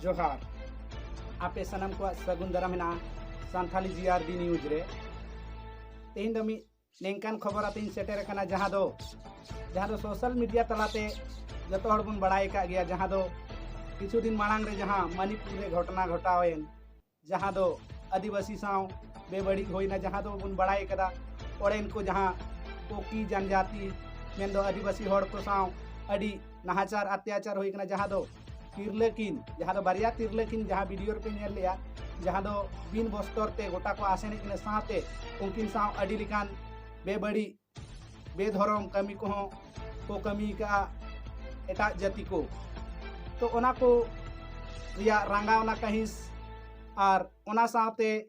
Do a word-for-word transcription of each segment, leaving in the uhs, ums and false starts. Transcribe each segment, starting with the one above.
ᱡᱚᱦᱟᱨ᱾ ᱟᱯᱮ ᱥᱟᱱᱟᱢ ᱠᱚᱣᱟᱜ ᱥᱟᱹᱜᱩᱱ ᱫᱟᱨᱟᱢ ᱦᱮᱱᱟᱜᱼᱟ ᱥᱟᱱᱛᱷᱟᱞᱤ ᱡᱤ ᱟᱨ ᱰᱤ ᱱᱤᱭᱩᱡᱽ ᱨᱮ᱾ ᱛᱮᱦᱮᱧ ᱫᱚ ᱢᱤᱫ ᱱᱤᱝᱠᱟᱱ ᱠᱷᱚᱵᱚᱨ ᱟᱛᱮᱧ ᱥᱮᱴᱮᱨ ᱟᱠᱟᱱᱟ, ᱡᱟᱦᱟᱸ ᱫᱚ, ᱡᱟᱦᱟᱸ ᱫᱚ ᱥᱳᱥᱟᱞ ᱢᱤᱰᱤᱭᱟ ᱛᱟᱞᱟᱛᱮ ᱡᱚᱛᱚ ᱦᱚᱲ ᱵᱚᱱ ᱵᱟᱲᱟᱭ ᱟᱠᱟᱫ ᱜᱮᱭᱟ, ᱡᱟᱦᱟᱸ ᱫᱚ ᱠᱤᱪᱷᱩ ᱫᱤᱱ ᱢᱟᱲᱟᱝ ᱨᱮ ᱡᱟᱦᱟᱸ ᱢᱟᱱᱤᱯᱩᱨ ᱨᱮ ᱜᱷᱚᱴᱚᱱᱟ ᱜᱷᱚᱴᱟᱣᱮᱱ, ᱡᱟᱦᱟᱸ ᱫᱚ ᱟᱹᱫᱤᱵᱟᱹᱥᱤ ᱥᱟᱶ ᱵᱮᱵᱟᱹᱲᱤᱡ ᱦᱩᱭᱱᱟ, ᱡᱟᱦᱟᱸ ᱫᱚ ᱵᱚᱱ ᱵᱟᱲᱟᱭ ᱠᱟᱫᱟ, ᱚᱸᱰᱮᱱ ᱠᱚ ᱡᱟᱦᱟᱸ ᱠᱩᱠᱤ ᱡᱟᱱᱡᱟᱛᱤ ᱢᱮᱱᱫᱚ ᱟᱹᱫᱤᱵᱟᱹᱥᱤ ᱦᱚᱲ ᱠᱚ ᱥᱟᱶ ᱟᱹᱰᱤ ᱱᱟᱦᱟᱪᱟᱨ ᱚᱛᱛᱟᱪᱟᱨ ᱦᱩᱭ ᱠᱟᱱᱟ, ᱡᱟᱦᱟᱸ ᱫᱚ ᱛᱤᱨᱞᱟᱹ ᱠᱤᱱ, ᱡᱟᱦᱟᱸ ᱫᱚ ᱵᱟᱨᱭᱟ ᱛᱤᱨᱞᱟᱹ ᱠᱤᱱ ᱡᱟᱦᱟᱸ ᱵᱷᱤᱰᱤᱭᱳ ᱨᱮᱯᱮ ᱧᱮᱞ ᱞᱮᱜᱼᱟ, ᱡᱟᱦᱟᱸ ᱫᱚ ᱵᱤᱱ ᱵᱚᱥᱛᱚᱨ ᱛᱮ ᱜᱚᱴᱟ ᱠᱚ ᱟᱥᱮᱱᱮᱫ ᱠᱤᱱᱟ, ᱥᱟᱶᱛᱮ ᱩᱱᱠᱤᱱ ᱥᱟᱶ ᱟᱹᱰᱤ ᱞᱮᱠᱟᱱ ᱵᱮᱵᱟᱹᱲᱤᱡ ᱵᱮᱫᱷᱚᱨᱚᱢ ᱠᱟᱹᱢᱤ ᱠᱚᱦᱚᱸ ᱠᱚ ᱠᱟᱹᱢᱤ ᱠᱟᱜᱼᱟ ᱮᱴᱟᱜ ᱡᱟᱹᱛᱤ ᱠᱚ᱾ ᱛᱚ ᱚᱱᱟ ᱠᱚ ᱨᱮᱭᱟᱜ ᱨᱟᱸᱜᱟᱣᱱᱟ ᱠᱟᱹᱦᱤᱥ, ᱟᱨ ᱚᱱᱟ ᱥᱟᱶᱛᱮ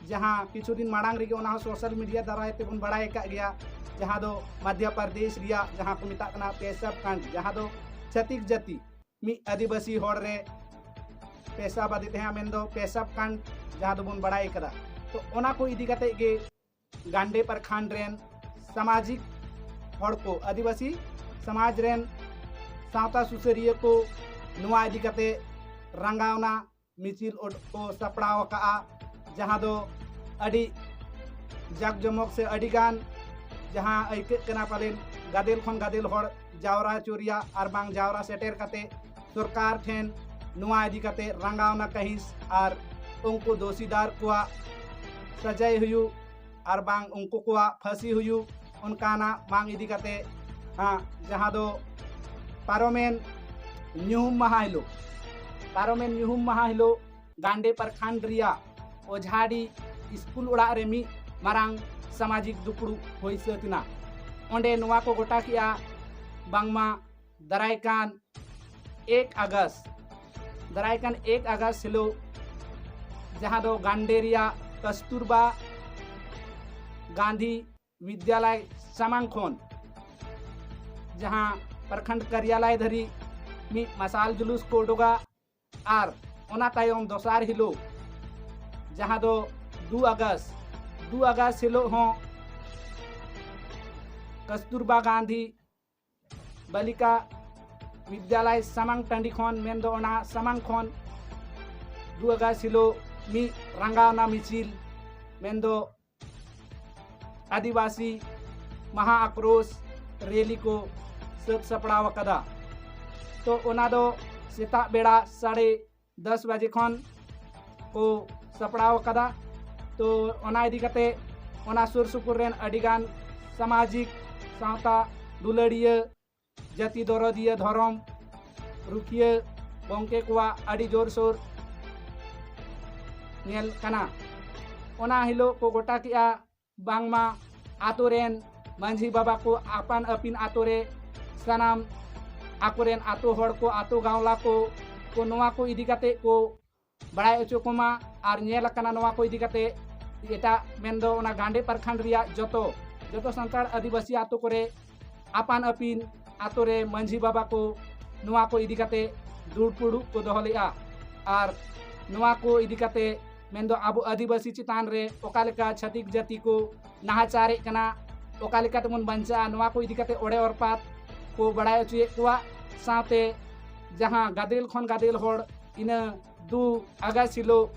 ᱡᱟᱦᱟᱸ ᱠᱤᱪᱷᱩ ᱫᱤᱱ ᱢᱟᱲᱟᱝ ᱨᱮᱜᱮ ᱚᱱᱟ ᱦᱚᱸ ᱥᱳᱥᱟᱞ ᱢᱤᱰᱤᱭᱟ ᱫᱟᱨᱟᱭ ᱛᱮᱵᱚᱱ ᱵᱟᱲᱟᱭ ᱟᱠᱟᱫ ᱜᱮᱭᱟ, ᱡᱟᱦᱟᱸ ᱫᱚ ᱢᱚᱫᱽᱫᱷᱚ ᱯᱨᱚᱫᱮᱥ ᱨᱮᱭᱟᱜ ᱡᱟᱦᱟᱸ ᱠᱚ ᱢᱮᱛᱟᱜ ᱠᱟᱱᱟ ᱯᱮᱥᱟᱵ ᱠᱟᱱᱰ, ᱡᱟᱦᱟᱸ ᱫᱚ ᱪᱷᱟᱹᱛᱤᱠ ᱡᱟᱹᱛᱤ ᱢᱤᱫ ᱟᱹᱫᱤᱵᱟᱹᱥᱤ ᱦᱚᱲ ᱨᱮ ᱯᱮᱥᱟᱵ ᱟᱫᱮ ᱛᱟᱦᱮᱸᱫ, ᱢᱮᱱᱫᱚ ᱯᱮᱥᱟᱵ ᱠᱟᱱᱰ ᱡᱟᱦᱟᱸ ᱫᱚᱵᱚᱱ ᱵᱟᱲᱟᱭ ᱠᱟᱫᱟ᱾ ᱛᱚ ᱚᱱᱟ ᱠᱚ ᱤᱫᱤ ᱠᱟᱛᱮ ᱜᱮ ᱜᱟᱱᱰᱮ ᱯᱨᱚᱠᱷᱚᱸᱰ ᱨᱮᱱ ᱥᱟᱢᱟᱡᱤᱠ ᱦᱚᱲ ᱠᱚ, ᱟᱹᱫᱤᱵᱟᱹᱥᱤ ᱥᱚᱢᱟᱡᱽ ᱨᱮᱱ ᱥᱟᱶᱛᱟ ᱥᱩᱥᱟᱹᱨᱤᱭᱟᱹ ᱠᱚ ᱱᱚᱣᱟ ᱤᱫᱤ ᱠᱟᱛᱮ ᱨᱟᱸᱜᱟᱣᱱᱟ ᱢᱤᱪᱷᱤᱞ ᱚᱰ-, ᱠᱚ ᱥᱟᱯᱲᱟᱣ ᱟᱠᱟᱫᱼᱟ, ᱡᱟᱦᱟᱸ ᱫᱚ ᱟᱹᱰᱤ ᱡᱟᱠ ᱡᱚᱢᱚᱠ ᱥᱮ ᱟᱹᱰᱤ ᱜᱟᱱ ᱡᱟᱦᱟᱸ ᱟᱹᱭᱠᱟᱹᱜ ᱠᱟᱱᱟ, ᱯᱟᱞᱮᱱ ᱜᱟᱫᱮᱞ ᱠᱷᱚᱱ ᱜᱟᱫᱮᱞ ᱦᱚᱲ ᱡᱟᱣᱨᱟ ᱦᱚᱪᱚ ᱨᱮᱭᱟᱜ ᱟᱨ ᱵᱟᱝ ᱡᱟᱣᱨᱟ ᱥᱮᱴᱮᱨ ᱠᱟᱛᱮ ᱥᱚᱨᱠᱟᱨ ᱴᱷᱮᱱ ᱱᱚᱣᱟ ᱤᱫᱤ ᱠᱟᱛᱮ ᱨᱟᱸᱜᱟᱣᱱᱟ ᱠᱟᱹᱦᱤᱥ ᱟᱨ ᱩᱱᱠᱩ ᱫᱳᱥᱤᱫᱟᱨ ᱠᱚᱣᱟᱜ ᱥᱟᱡᱟᱭ ᱦᱩᱭᱩᱜ ᱟᱨ ᱵᱟᱝ ᱩᱱᱠᱩ ᱠᱚᱣᱟᱜ ᱯᱷᱟᱹᱥᱤ ᱦᱩᱭᱩᱜ, ᱚᱱᱠᱟᱱᱟᱜ ᱢᱟᱝ ᱤᱫᱤ ᱠᱟᱛᱮ, ᱦᱟᱸ, ᱡᱟᱦᱟᱸ ᱫᱚ ᱯᱟᱨᱚᱢᱮᱱ ᱧᱩᱦᱩᱢ ᱢᱟᱦᱟ ᱦᱤᱞᱳᱜ, ᱯᱟᱨᱚᱢᱮᱱ ᱧᱩᱦᱩᱢ ᱢᱟᱦᱟ ᱦᱤᱞᱳᱜ ᱜᱟᱱᱰᱮ ᱯᱨᱚᱠᱷᱚᱸᱰ ᱨᱮᱭᱟᱜ ᱚᱡᱷᱟᱰᱤ ᱥᱠᱩᱞ ᱚᱲᱟᱜ ᱨᱮ ᱢᱤᱫ ᱢᱟᱨᱟᱝ ᱥᱟᱢᱟᱡᱤᱠ ᱫᱩᱯᱲᱩᱵ ᱦᱩᱭ ᱥᱟᱹᱛ ᱮᱱᱟ᱾ ᱚᱸᱰᱮ ᱱᱚᱣᱟ ᱠᱚ ᱜᱚᱴᱟ ᱠᱮᱜᱼᱟ, ᱵᱟᱝᱢᱟ ᱫᱟᱨᱟᱭ ᱠᱟᱱ ᱮᱠ ᱟᱜᱚᱥᱴ, ᱫᱟᱨᱟᱭ ᱠᱟᱱ ᱮᱠ ᱟᱜᱚᱥᱴ ᱦᱤᱞᱳᱜ, ᱡᱟᱦᱟᱸ ᱫᱚ ᱜᱟᱱᱰᱮ ᱨᱮᱭᱟᱜ ᱠᱟᱥᱛᱩᱨᱵᱟ ᱜᱟᱱᱫᱷᱤ ᱵᱤᱫᱽᱭᱟᱞᱚᱭ ᱥᱟᱢᱟᱝ ᱠᱷᱚᱱ, ᱡᱟᱦᱟᱸ ᱯᱨᱚᱠᱷᱚᱸᱰ ᱠᱟᱨᱭᱟᱞᱚᱭ ᱫᱷᱟᱹᱨᱤᱡ ᱢᱤᱫ ᱢᱟᱥᱟᱞ ᱡᱩᱞᱩᱥ ᱠᱚ ᱩᱰᱩᱠᱟ᱾ ᱟᱨ ᱚᱱᱟ ᱛᱟᱭᱚᱢ ᱫᱚᱥᱟᱨ ᱦᱤᱞᱳᱜ, ᱡᱟᱦᱟᱸ ᱫᱚ ᱫᱩ ᱟᱜᱚᱥᱴ, ᱫᱩ ᱟᱜᱚᱥᱴ ᱦᱤᱞᱳᱜ ᱦᱚᱸ ᱠᱟᱥᱛᱩᱨᱵᱟ ᱜᱟᱱᱫᱷᱤ ᱵᱟᱞᱤᱠᱟ ᱵᱤᱫᱽᱭᱟᱞᱚᱭ ᱥᱟᱢᱟᱝ ᱴᱟᱺᱰᱤ ᱠᱷᱚᱱ, ᱢᱮᱱᱫᱚ ᱚᱱᱟ ᱥᱟᱢᱟᱝ ᱠᱷᱚᱱ ᱫᱩ ᱟᱜᱚᱥᱴ ᱦᱤᱞᱳᱜ ᱢᱤᱫ ᱨᱟᱸᱜᱟᱣᱱᱟ ᱢᱤᱪᱷᱤᱞ, ᱢᱮᱱᱫᱚ ᱟᱹᱫᱤᱵᱟᱹᱥᱤ ᱢᱟᱦᱟ ᱟᱠᱨᱳᱥ ᱨᱮᱞᱤ ᱠᱚ ᱥᱟᱹᱛ ᱥᱟᱯᱲᱟᱣ ᱟᱠᱟᱫᱟ᱾ ᱛᱚ ᱚᱱᱟ ᱫᱚ ᱥᱮᱛᱟᱜ ᱵᱮᱲᱟ ᱥᱟᱲᱮ ᱫᱚᱥ ᱵᱟᱡᱮ ᱠᱷᱚᱱ ᱠᱚ ᱥᱟᱯᱲᱟᱣ ᱟᱠᱟᱫᱟ᱾ ᱛᱚ ᱚᱱᱟ ᱤᱫᱤ ᱠᱟᱛᱮ ᱚᱱᱟ ᱥᱩᱨ ᱥᱩᱯᱩᱨ ᱨᱮᱱ ᱟᱹᱰᱤᱜᱟᱱ ᱥᱟᱢᱟᱡᱤᱠ, ᱥᱟᱶᱛᱟ ᱫᱩᱞᱟᱹᱲᱤᱭᱟᱹ, ᱡᱟᱹᱛᱤ ᱫᱚᱨᱚᱫᱤᱭᱟᱹ, ᱫᱷᱚᱨᱚᱢ ᱨᱩᱠᱷᱤᱭᱟᱹ ᱜᱚᱢᱠᱮ ᱠᱚᱣᱟᱜ ᱟᱹᱰᱤ ᱡᱳᱨᱥᱳᱨ ᱧᱮᱞ ᱠᱟᱱᱟ᱾ ᱚᱱᱟ ᱦᱤᱞᱳᱜ ᱠᱚ ᱜᱚᱴᱟ ᱠᱮᱜᱼᱟ ᱵᱟᱝᱢᱟ ᱟᱛᱳ ᱨᱮᱱ ᱢᱟᱹᱡᱷᱤ ᱵᱟᱵᱟ ᱠᱚ ᱟᱯᱟᱱ ᱟᱹᱯᱤᱱ ᱟᱛᱳ ᱨᱮ ᱥᱟᱱᱟᱢ ᱟᱠᱚᱨᱮᱱ ᱟᱛᱳ ᱦᱚᱲ ᱠᱚ, ᱟᱛᱳ ᱜᱟᱶᱞᱟ ᱠᱚ, ᱠᱚ ᱱᱚᱣᱟ ᱠᱚ ᱤᱫᱤ ᱠᱟᱛᱮ ᱠᱚ ᱵᱟᱲᱟᱭ ᱦᱚᱪᱚ ᱠᱚᱢᱟ᱾ ᱟᱨ ᱧᱮᱞ ᱟᱠᱟᱱᱟ ᱱᱚᱣᱟ ᱠᱚ ᱤᱫᱤ ᱠᱟᱛᱮ ᱮᱴᱟᱜ, ᱢᱮᱱᱫᱚ ᱚᱱᱟ ᱜᱟᱱᱰᱮ ᱯᱨᱟᱠᱷᱟᱱᱰ ᱨᱮᱭᱟᱜ ᱡᱚᱛᱚ ᱡᱚᱛᱚ ᱥᱟᱱᱛᱟᱲ ᱟᱹᱫᱤᱵᱟᱹᱥᱤ ᱟᱛᱳ ᱠᱚᱨᱮ ᱟᱯᱟᱱ ᱟᱹᱯᱤᱱ ᱟᱛᱳ ᱨᱮ ᱢᱟᱹᱡᱷᱤ ᱵᱟᱵᱟ ᱠᱚ ᱱᱚᱣᱟ ᱠᱚ ᱤᱫᱤ ᱠᱟᱛᱮ ᱫᱩᱲᱩᱵ ᱯᱩᱲᱩᱵ ᱠᱚ ᱫᱚᱦᱚ ᱞᱮᱫᱼᱟ᱾ ᱟᱨ ᱱᱚᱣᱟ ᱠᱚ ᱤᱫᱤ ᱠᱟᱛᱮ, ᱢᱮᱱᱫᱚ ᱟᱵᱚ ᱟᱹᱫᱤᱵᱟᱹᱥᱤ ᱪᱮᱛᱟᱱ ᱨᱮ ᱚᱠᱟ ᱞᱮᱠᱟ ᱪᱷᱟᱹᱛᱤᱠ ᱡᱟᱹᱛᱤ ᱠᱚ ᱱᱟᱦᱟᱪᱟᱨᱮᱫ ᱠᱟᱱᱟ, ᱚᱠᱟ ᱞᱮᱠᱟ ᱛᱮᱵᱚᱱ ᱵᱟᱧᱪᱟᱜᱼᱟ, ᱱᱚᱣᱟ ᱠᱚ ᱤᱫᱤ ᱠᱟᱛᱮ ᱚᱲᱮ ᱚᱨᱯᱟᱛ ᱠᱚ ᱵᱟᱲᱟᱭ ᱦᱚᱪᱚᱭᱮᱫ ᱠᱚᱣᱟ᱾ ᱥᱟᱶᱛᱮ ᱡᱟᱦᱟᱸ ᱜᱟᱫᱮᱞ ᱠᱷᱚᱱ ᱜᱟᱫᱮᱞ ᱦᱚᱲ ᱤᱱᱟᱹ ᱫᱩ ᱟᱜᱚᱥᱴ ᱦᱤᱞᱳᱜ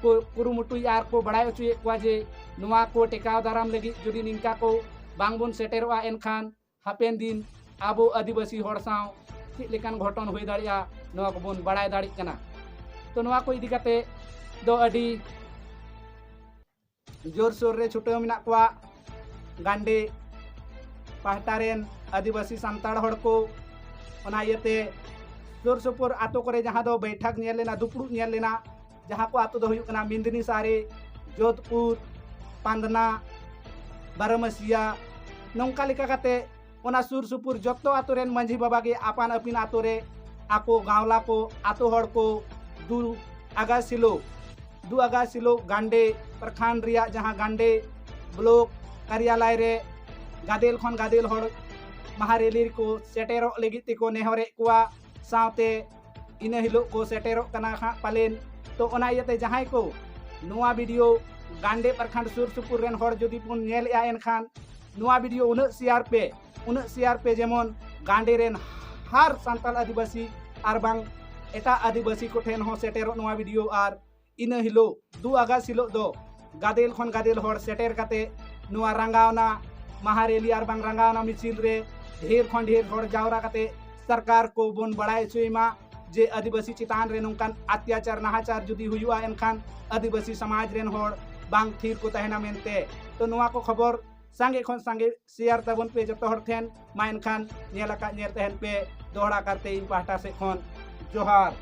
ᱠᱚ ᱠᱩᱨᱩᱢᱩᱴᱩᱭᱮᱫᱼᱟ ᱟᱨ ᱠᱚ ᱵᱟᱲᱟᱭ ᱦᱚᱪᱚᱭᱮᱫ ᱠᱚᱣᱟ ᱡᱮ ᱱᱚᱣᱟ ᱠᱚ ᱴᱮᱠᱟᱣ ᱫᱟᱨᱟᱢ ᱞᱟᱹᱜᱤᱫ ᱡᱩᱫᱤ ᱱᱤᱝᱠᱟ ᱠᱚ ᱵᱟᱝᱵᱚᱱ ᱥᱮᱴᱮᱨᱚᱜᱼᱟ, ᱮᱱᱠᱷᱟᱱ ᱦᱟᱯᱮᱱ ᱫᱤᱱ ᱟᱵᱚ ᱟᱹᱫᱤᱵᱟᱹᱥᱤ ᱦᱚᱲ ᱥᱟᱶ ᱪᱮᱫ ᱞᱮᱠᱟᱱ ᱜᱷᱚᱴᱚᱱ ᱦᱩᱭ ᱫᱟᱲᱮᱭᱟᱜᱼᱟ, ᱱᱚᱣᱟ ᱠᱚᱵᱚᱱ ᱵᱟᱲᱟᱭ ᱫᱟᱲᱮᱭᱟᱜ ᱠᱟᱱᱟ᱾ ᱛᱚ ᱱᱚᱣᱟ ᱠᱚ ᱤᱫᱤ ᱠᱟᱛᱮ ᱫᱚ ᱟᱹᱰᱤ ᱡᱳᱨᱥᱳᱨ ᱨᱮ ᱪᱷᱩᱴᱟᱹᱣ ᱢᱮᱱᱟᱜ ᱠᱚᱣᱟ ᱜᱟᱱᱰᱮ ᱯᱟᱦᱴᱟ ᱨᱮᱱ ᱟᱹᱫᱤᱵᱟᱹᱥᱤ ᱥᱟᱱᱛᱟᱲ ᱦᱚᱲ ᱠᱚ᱾ ᱚᱱᱟ ᱤᱭᱟᱹᱛᱮ ᱥᱩᱨ ᱥᱩᱯᱩᱨ ᱟᱛᱳ ᱠᱚᱨᱮ ᱡᱟᱦᱟᱸ ᱫᱚ ᱵᱮᱭᱴᱷᱟᱠ ᱧᱮᱞ ᱞᱮᱱᱟ, ᱫᱩᱯᱲᱩᱵ ᱧᱮᱞ ᱞᱮᱱᱟ, ᱡᱟᱦᱟᱸ ᱠᱚ ᱟᱛᱳ ᱫᱚ ᱦᱩᱭᱩᱜ ᱠᱟᱱᱟ ᱢᱤᱱᱫᱱᱤ ᱥᱟᱦᱟᱨᱤ, ᱡᱳᱫᱷᱯᱩᱨ, ᱯᱟᱱᱫᱱᱟ, ᱵᱟᱨᱚᱢᱟᱥᱤᱭᱟ, ᱱᱚᱝᱠᱟ ᱞᱮᱠᱟ ᱠᱟᱛᱮ ᱚᱱᱟ ᱥᱩᱨ ᱥᱩᱯᱩᱨ ᱡᱚᱛᱚ ᱟᱛᱳ ᱨᱮᱱ ᱢᱟᱹᱡᱷᱤ ᱵᱟᱵᱟ ᱜᱮ ᱟᱯᱟᱱ ᱟᱹᱯᱤᱱ ᱟᱛᱳ ᱨᱮ ᱟᱠᱚ ᱜᱟᱶᱞᱟ ᱠᱚ, ᱟᱛᱳ ᱦᱚᱲ ᱠᱚ ᱫᱩ ᱟᱜᱚᱥᱴ ᱦᱤᱞᱳᱜ, ᱫᱩ ᱟᱜᱚᱥᱴ ᱦᱤᱞᱳᱜ ᱜᱟᱱᱰᱮ ᱯᱨᱚᱠᱷᱚᱸᱰ ᱨᱮᱭᱟᱜ ᱡᱟᱦᱟᱸ ᱜᱟᱱᱰᱮ ᱵᱞᱚᱠ ᱠᱟᱨᱭᱟᱞᱚᱭ ᱨᱮ ᱜᱟᱫᱮᱞ ᱠᱷᱚᱱ ᱜᱟᱫᱮᱞ ᱦᱚᱲ ᱢᱟᱦᱟ ᱨᱮᱞᱤ ᱨᱮᱠᱚ ᱥᱮᱴᱮᱨᱚᱜ ᱞᱟᱹᱜᱤᱫ ᱛᱮᱠᱚ ᱱᱮᱦᱚᱨᱮᱫ ᱠᱚᱣᱟ᱾ ᱥᱟᱶᱛᱮ ᱤᱱᱟᱹ ᱦᱤᱞᱳᱜ ᱠᱚ ᱥᱮᱴᱮᱨᱚᱜ ᱠᱟᱱᱟ ᱦᱟᱸᱜ ᱯᱟᱞᱮᱱ᱾ ᱛᱚ ᱚᱱᱟ ᱤᱭᱟᱹᱛᱮ ᱡᱟᱦᱟᱸᱭ ᱠᱚ ᱱᱚᱣᱟ ᱵᱷᱤᱰᱤᱭᱳ ᱜᱟᱱᱰᱮ ᱯᱨᱚᱠᱷᱚᱸᱰ ᱥᱩᱨ ᱥᱩᱯᱩᱨ ᱨᱮᱱ ᱦᱚᱲ ᱡᱩᱫᱤ ᱵᱚᱱ ᱧᱮᱞᱮᱜᱼᱟ, ᱮᱱᱠᱷᱟᱱ ᱱᱚᱣᱟ ᱵᱷᱤᱰᱤᱭᱳ ᱩᱱᱟᱹᱜ ᱥᱮᱭᱟᱨ ᱯᱮ, ᱩᱱᱟᱹᱜ ᱥᱮᱭᱟᱨ ᱯᱮ, ᱡᱮᱢᱚᱱ ᱜᱟᱱᱰᱮ ᱨᱮᱱ ᱦᱟᱨ ᱥᱟᱱᱛᱟᱲ ᱟᱹᱫᱤᱵᱟᱹᱥᱤ ᱟᱨ ᱵᱟᱝ ᱮᱴᱟᱜ ᱟᱹᱫᱤᱵᱟᱹᱥᱤ ᱠᱚᱴᱷᱮᱱ ᱦᱚᱸ ᱥᱮᱴᱮᱨᱚᱜ ᱱᱚᱣᱟ ᱵᱷᱤᱰᱤᱭᱳ᱾ ᱟᱨ ᱤᱱᱟᱹ ᱦᱤᱞᱳᱜ ᱫᱩ ᱟᱜᱚᱥᱴ ᱦᱤᱞᱳᱜ ᱫᱚ ᱜᱟᱫᱮᱞ ᱠᱷᱚᱱ ᱜᱟᱫᱮᱞ ᱦᱚᱲ ᱥᱮᱴᱮᱨ ᱠᱟᱛᱮ ᱱᱚᱣᱟ ᱨᱟᱸᱜᱟᱣᱱᱟ ᱢᱟᱦᱟ ᱨᱮᱞᱤ ᱟᱨ ᱵᱟᱝ ᱨᱟᱸᱜᱟᱣᱱᱟ ᱢᱤᱪᱷᱤᱞ ᱨᱮ ᱰᱷᱮᱨ ᱠᱷᱚᱱ ᱰᱷᱮᱨ ᱦᱚᱲ ᱡᱟᱣᱨᱟ ᱠᱟᱛᱮ ᱥᱚᱨᱠᱟᱨ ᱠᱚ ᱵᱚᱱ ᱵᱟᱲᱟᱭ ᱦᱚᱪᱚᱭ ᱢᱟ ᱡᱮ ᱟᱹᱫᱤᱵᱟᱹᱥᱤ ᱪᱮᱛᱟᱱ ᱨᱮ ᱱᱚᱝᱠᱟᱱ ᱚᱛᱛᱟᱪᱟᱨ ᱱᱟᱦᱟᱪᱟᱨ ᱡᱩᱫᱤ ᱦᱩᱭᱩᱜᱼᱟ, ᱮᱱᱠᱷᱟᱱ ᱟᱹᱫᱤᱵᱟᱹᱥᱤ ᱥᱚᱢᱟᱡᱽ ᱨᱮᱱ ᱦᱚᱲ ᱵᱟᱝ ᱛᱷᱤᱨ ᱠᱚ ᱛᱟᱦᱮᱱᱟ ᱢᱮᱱᱛᱮ᱾ ᱛᱚ ᱱᱚᱣᱟ ᱠᱚ ᱠᱷᱚᱵᱚᱨ ᱥᱟᱸᱜᱮ ᱠᱷᱚᱱ ᱥᱟᱸᱜᱮ ᱥᱮᱭᱟᱨ ᱛᱟᱵᱚᱱ ᱯᱮ ᱡᱚᱛᱚ ᱦᱚᱲ ᱴᱷᱮᱱ᱾ ᱢᱟ ᱮᱱᱠᱷᱟᱱ ᱧᱮᱞ ᱟᱠᱟᱫ ᱧᱮᱞ ᱛᱟᱦᱮᱱ ᱯᱮ᱾ ᱫᱚᱦᱲᱟ ᱠᱟᱨᱛᱮ ᱤᱧ ᱯᱟᱦᱴᱟ ᱥᱮᱫ ᱠᱷᱚᱱ ᱡᱚᱦᱟᱨ᱾